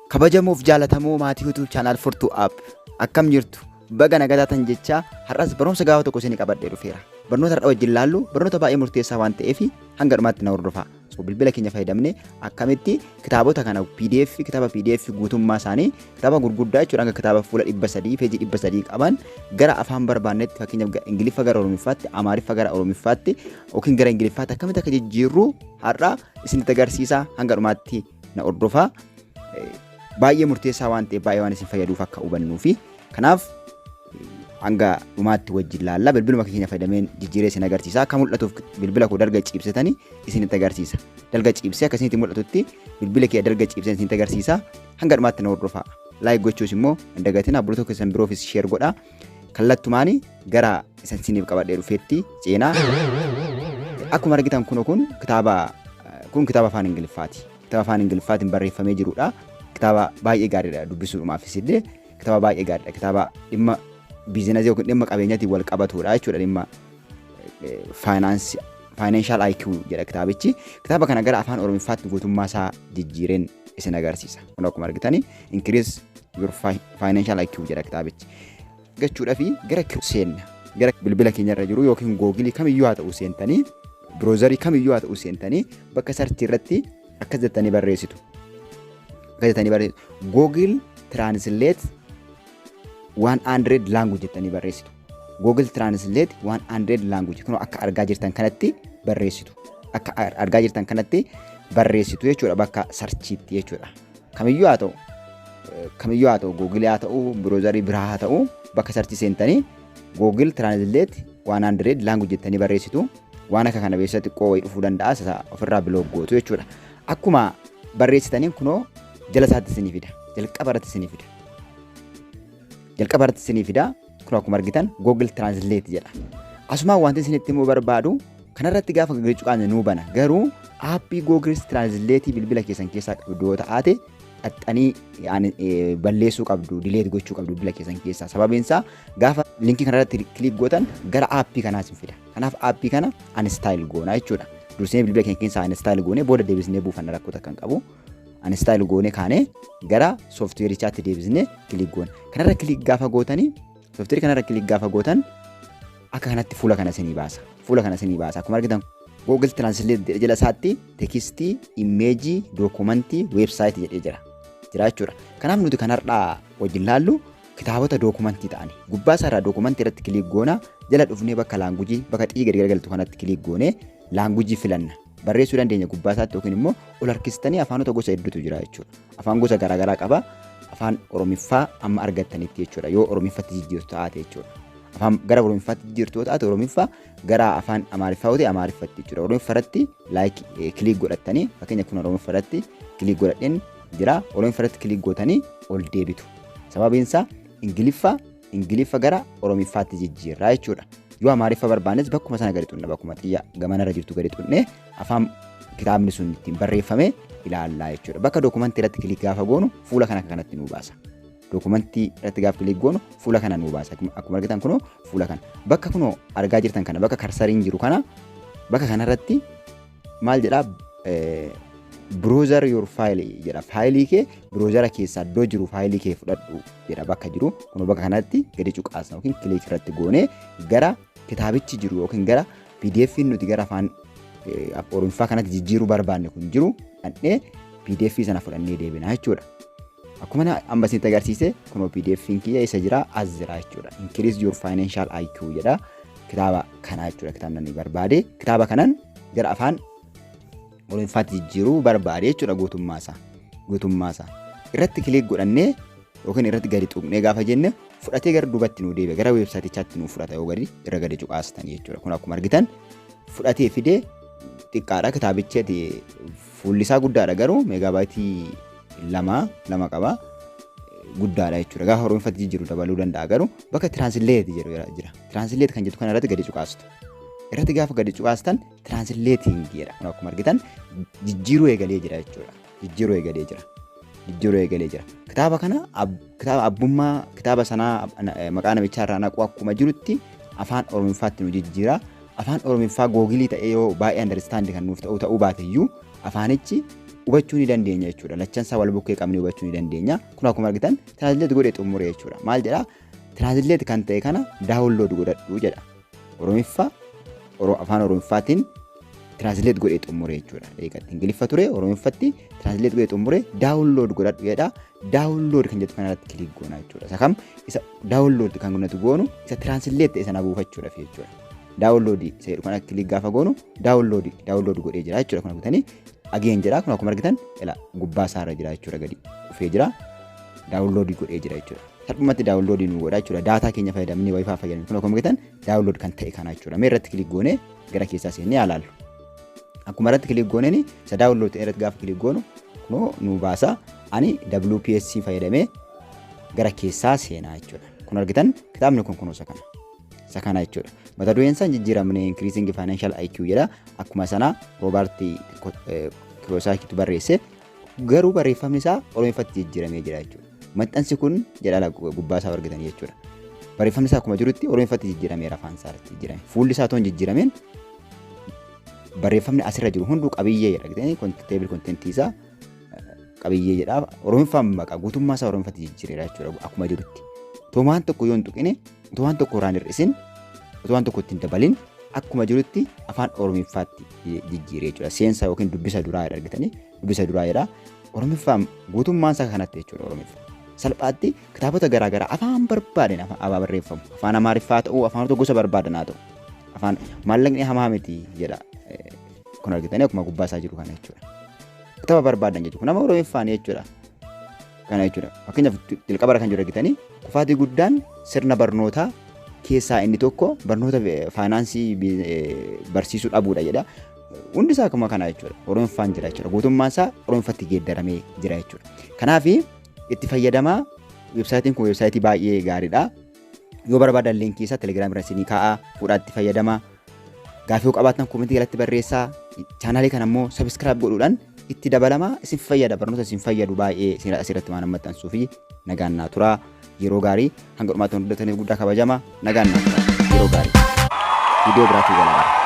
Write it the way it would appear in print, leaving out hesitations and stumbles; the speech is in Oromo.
Kabajamoof jaalatamoo maatii YouTube channel Furtuu App, akkam jirtu? Baga nagaa taatan jechaa, har'as barumsa gaafa tokko isinii qabadhee dhufeera. Barnoota har'a wajjin laallu barnoota baay'ee murteessaa waan ta'eef hanga dhumaatti na hordofaa. So bilbila keenya fayyadamnee akkamitti kitaabota kana PDF, kitaaba PDF guutummaa isaanii, kitaaba gurguddaa jechuudha, hanga kitaaba fuula 300, peejii 300 qaban gara afaan barbaannetti, fakkeenyaaf Ingiliffa gara Oromiffaatti, Amaariffa gara Oromiffaatti yookiin gara Ingiliffaatti akkamitti akka jijjiirru har'a isinitti agarsiisa. Hanga dhumaatti na hordofaa. Baay'ee murteessaa waan ta'eef, baay'ee waan isin fayyaduuf akka hubannuu fi kanaaf hanga dhumaatti wajjin laalla. Bilbiluma keenya fayyadameen jijjiiree isin agarsiisa. Akka mul'atuuf bilbila koo dalga ciibsitanii isinitti agarsiisa. Dalga ciibsee akka isinitti mul'atutti bilbila kee dalga ciibsee isinitti agarsiisa. Hanga dhumaatti na hordofaa. Like gochuus immoo hin dagatina. Obboloota keessan biroofis share godhaa. Kallattumaani gara isan isiniif qabadhee dhufeetti ceenaa. Akkuma argitan kun kitaaba afaan Ingiliffaati. Kitaaba afaan Ingiliffaatiin barreeffamee jirudha. Kitaaba baay'ee gaariidha dubbisuudhumaafis illee. Kitaaba baay'ee gaariidha. Kitaaba dhimma biizinasii yookiin dhimma qabeenyaatiin wal qabatudha jechuudha. Dhimma faayinaansii, Financial IQ jedha kitaabichi. Kitaaba kana gara afaan Oromiffaatti guutummaa isaa jijjiireen isin agarsiisa. Kun akkuma argitani "Increase Your Financial IQ" jedha kitaabichi. Gachuudhaa fi gara seenna. Gara bilbila keenyarra jiru yookiin Googilii kamiyyuu haa ta'u seentanii, browserii kamiyyuu haa ta'u seentanii, bakka searchii irratti akkas jettanii barreessitu. Akkas jettanii barreessitu. "Google Translate 100 language" jettanii barreessitu. "Google Translate 100 language" kun akka argaa jirtan kanatti barreessitu. Akka argaa jirtan kanatti barreessitu jechuudha, bakka searchiitti jechuudha. Kamiyyuu haa ta'u, Google haa ta'u, browserii biraa haa ta'u, bakka searchii seentanii "Google Translate 100 language" jettanii barreessitu. Waan akka kana beeksisa xiqqoo wayii dhufuu danda'a, isa ofirraa block gootu jechuudha. Akkuma barreessitaniin kunoo jala isaatti isinii fida. Jalqaba irratti isinii fida. Jalqaba irratti isinii fida. Kun akkuma argitan "Google Translate" jedha. Asumaan wanti isinitti himuu barbaadu, kanarratti gaafa gadi cuqaasne nuu bana. Garuu aappii Google Translate bilbila keessan keessaa qabdu yoo ta'aate, xaxxanii balleessuu qabdu, delete gochuu qabdu bilbila keessan keessaa. Sababiin isaa gaafa linkii kanarratti click gootan gara aappii kanaa isin fida. Kanaaf aappii kana uninstall goona jechuudha. Dursinee bilbila keenya keessaa uninstall goonee booda deebisnee buufanna, rakkoo kan qabu. Uninstall goonee kaanee gara sooftiweerichaatti deebisnee click goona. Kanarra click gaafa gootanii, sooftiweerii kanarra click gaafa gootan, akka kanatti fuula kana isinii baasa. Fuula kana isinii baasa. Akkuma argitan "Google Translate" jala isaatti tekstii, imeejii, dookumentii, weebsaayitii jedhee jira. Jira jechuudha. Kanaaf nuti kan har'aa wajjin laallu kitaabota dookumentii ta'ani. Gubbaa isaarraa dookumentii irratti click goona. Jala dhufnee bakka languageii, bakka xiyyi gadi garagaltu kanatti click goonee languageii filanna. Barreessuu dandeenya gubbaa isaatti yookiin immoo ol harkistanii afaanota gosa hedduutu jira jechuudha. Afaan gosa garaagaraa qaba. Afaan Oromiffaa amma argattanitti jechuudha. Yoo Oromiffatti jijjiirtu taate jechuudha. Afaan gara Oromiffaatti jijjiirtu yoo taate Oromiffaa, gara afaan Amaariffaa yoo ta'e Amaariffatti jechuudha. Oromiffa irratti like click godhattanii, fakkeenya kun Oromiffa irratti click godhadheen jira. Oromiffa irratti click gootanii ol deebitu. Sababiin isaa Ingiliffa gara Oromiffaatti jijjiirraa jechuudha. Yoo Amaariffa barbaannes bakkuma sana gadi xunna, bakkuma xiyya gamanarra jirtu gadi xunnee afaan kitaabni sun ittiin barreeffame ilaallaa jechuudha. Bakka dookumentii irratti click gaafa goonu fuula kana kanatti nuu baasa. Dookumentii irratti gaafa click goonu fuula kana nuu baasa. Akkuma argitan kunoo fuula kana. Bakka kunoo argaa jirtan kana, bakka cursoriin jiru kana, bakka kanarratti maal jedhaa? "Browse your file" jedha. Faayilii kee browsera keessaa iddoo jiru faayilii kee fudhadhu jedha bakka jiru. Kunoo bakka kanatti gadi cuqaasna yookiin click irratti goonee gara kitaabichi jiru yookiin gara PDF nuti gara afaan Oromiffaa kanatti jijjiiruu barbaanne kun jiru dhandhee PDF sana fudhannee deebina jechuudha. Akkuma amma isinitti agarsiise kunoo PDF'n kiyya isa jira, as jira jechuudha. "Increase Your Financial IQ" jedha. Kitaaba kana jechuudha kitaabni ani barbaade. Kitaaba kanan gara afaan Oromiffaatti jijjiiruu barbaade jechuudha guutummaa isaa. Guutummaa isaa. Irratti click godhannee yookiin irratti gadi tuqnee gaafa jenne fudhatee gara duubatti nu deebi'a. Gara weebsaayitichaatti nu fudhata yoo gadi irra gadi cuqaastanii jechuudha. Kun akkuma argitan fudhatee fidee. Xiqqaadha kitaabichi, fuulli isaa guddaadha, garuu meegaabaayitii 2 2 qaba. Guddaadha jechuudha. Gaafa Oromiffatti jijjiiru dabaluu danda'a, garuu bakka "translate" jedhu jira. "Translate" kan jettu kana irratti gadi cuqaastu. Irratti gaafa gadi cuqaastan "translating" jedha. Kun akkuma argitan jijjiiruu eegalee jira jechuudha. Jijjiiruu eegalee jira. Jijjiiruu eegalee jira. Kitaaba kana, kitaaba abbummaa kitaaba sanaa, maqaa namichaa irraa naqu, akkuma jirutti afaan Oromiffaatti nu jijjiira. Afaan Oromiffaa Googilii ta'ee yoo baay'ee understand kan nuuf ta'uu baate iyyuu afaanichi hubachuu ni dandeenya jechuudha. Lachansaa wal bukkee qabnee hubachuu ni dandeenya. Kun akkuma argitan translate godhee xumure jechuudha. Maal jedhaa? Translate kan ta'e kana download godhadhu jedha. Oromiffaa afaan Oromiffaatiin translate godhee xumure jechuudha. Eegatti Ingiliffa ture, Oromiffatti translate godhee xumure, download godhadhu jedha. Download kan jettu kanarratti click goona jechuudha. Isa kam? Isa download kan nuti goonu isa translate ta'e sana buufachuudhaaf jechuudha. Download isa jedhu kana click gaafa goonu download godhee jira jechuudha. Kun argitanii again jedha. Kun akkuma argitan ila gubbaa isaarra jira jechuudha, gadi dhufee jira. Download godhee jira jechuudha. Salphumatti download nu godha jechuudha. Data keenya fayyadamnee, WiFi fayyadamnee, kun akkuma argitan download kan ta'e kana jechuudha. Mee irratti click goonee gara keessaa seennee ilaallu. Akkuma irratti click gooneen, isa download ta'e irratti gaafa click goonu kunoo nu baasa. Ani WPS fayyadamee gara keessaa seenaa jechuudha. Kun argitan kitaabni kun kunoo isa kana. Isa kana jechuudha. Mata dureen isaa hin jijjiiramne, Increasing Financial IQ jedha. Akkuma sana Robert Kiyosakitu barreesse. Garuu barreeffamni isaa Oromiffatti jijjiiramee jira jechuudha. Maxxansi kun jedha gubbaa isaa argitan jechuudha. Barreeffamni isaa akkuma jirutti Oromiffatti jijjiirameera, afaan isaa irratti jijjiirame. Fuulli isaa otoo hin jijjiirameen barreeffamni asirra jiru hunduu qabiyyee jedha. Argitanii, table contentii isaa qabiyyee jedha. Oromiffaan maqaa guutummaa isaa Oromiffatti jijjiireera jechuudha akkuma jirutti. Otoo waan tokko yoo hin tuqine, otoo waan tokko irraan hir'isin, otoo waan tokko ittiin dabalin, akkuma jirutti afaan Oromiffaatti jijjiiree jechuudha. Seensa yookiin dubbisa duraa jedha, argitanii, dubbisa duraa jedha. Oromiffaan guutummaan isaa kanatti jechuudha Oromiffa. Salphaatti kitaabota garaagaraa afaan barbaaden afaan barreeffamu. Afaan Amaariffaa ta'uu, afaanota gosa barbaadan haa ta'u. Afaan maallaqni hamaa miti jedha. Kun argitanii akkuma gubbaa isaa jiru kana jechuudha. Kitaaba barbaadan jechuudha. Kun nama Oromiffaan jechuudha. Kana jechuudha. Fakkeenyaaf jalqaba kan jiru argitanii, kufaatii guddaan sirna barnootaa keessaa inni tokko barnoota faayinaansii barsiisuu dhabuudha jedha. Hundi isaa akkuma kana jechuudha. Oromiffaan jira jechuudha. Guutummaan isaa Oromiffatti geeddaramee jira jechuudha. Kanaaf itti fayyadamaa. Weebsaayitiin kun weebsaayitii baay'ee gaariidha. Yoo barbaadan linkii isaa Telegiraam irra isinii kaa'aa, fuudhaa itti fayyadamaa. Gaafii yoo qabaattan commentii jalatti barreessaa. Chaanaalii kana immoo subscribe godhuudhaan itti dabalamaa, isin fayyada, barnoota isin fayyadu baay'ee asirratti waan maxxansuu fi nagaan naa turaa. Yeroo gaarii. Hanga dhumaatti hordofaniif guddaa kabajama, nagaan naa turaa, yeroo gaarii, viidiyoo biraatiin wal agarra.